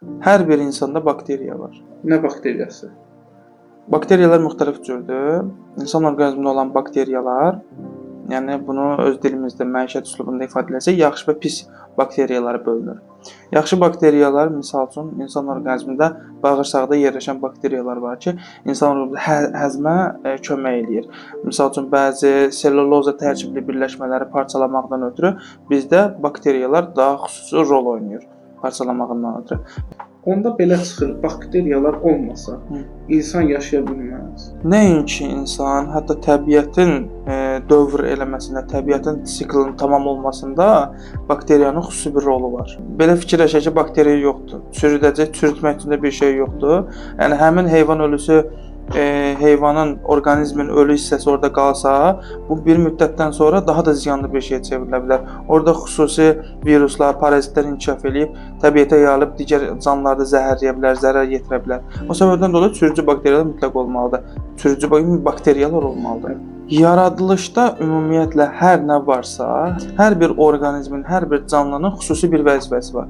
Hər bir insanda bakteriya var. Nə bakteriyası? Bakteriyalar müxtəlif cürdür. İnsan orqanizmində olan bakteriyalar, yəni bunu öz dilimizdə məişət üslubunda ifadə eləsək, yaxşı və pis bakteriyalara bölünür. Yaxşı bakteriyalar, misal üçün, insan orqanizmində bağırsaqda yerləşən bakteriyalar var ki, insan orqanizmində həzmə kömək eləyir. Misal üçün, bəzi selluloza tərkibli birləşmələri parçalamaqdan ötürü bizdə bakteriyalar daha xüsusi rol oynayır parçalamağından ötürü. Onda belə çıxır, bakteriyalar olmasa insan yaşaya bilməz. Nəinki insan, hətta təbiətin dövr eləməsində, təbiətin siklinin tamam olmasında bakteriyanın xüsusi bir rolu var. Belə fikirləşək ki, bakteriya yoxdur. Çürüdəcək, çürütmək üçün də bir şey yoxdur. Yəni həmin heyvan ölüsü heyvanın, orqanizmin ölü hissəsi orada qalsa, bu bir müddətdən sonra daha da ziyanlı bir şeyə çevrilə bilər. Orada xüsusi viruslar, parazitlər inkişaf eləyib, təbiətə yayılıb digər canlıları da zəhərləyə bilər, zərər yetirə bilər. O səbəbdən dolayı çürücü bakteriyalar mütləq olmalıdır. Çürücü bakteriyalar olmalıdır. Yaradılışda ümumiyyətlə hər nə varsa, hər bir orqanizmin, hər bir canlının xüsusi bir vəzifəsi var.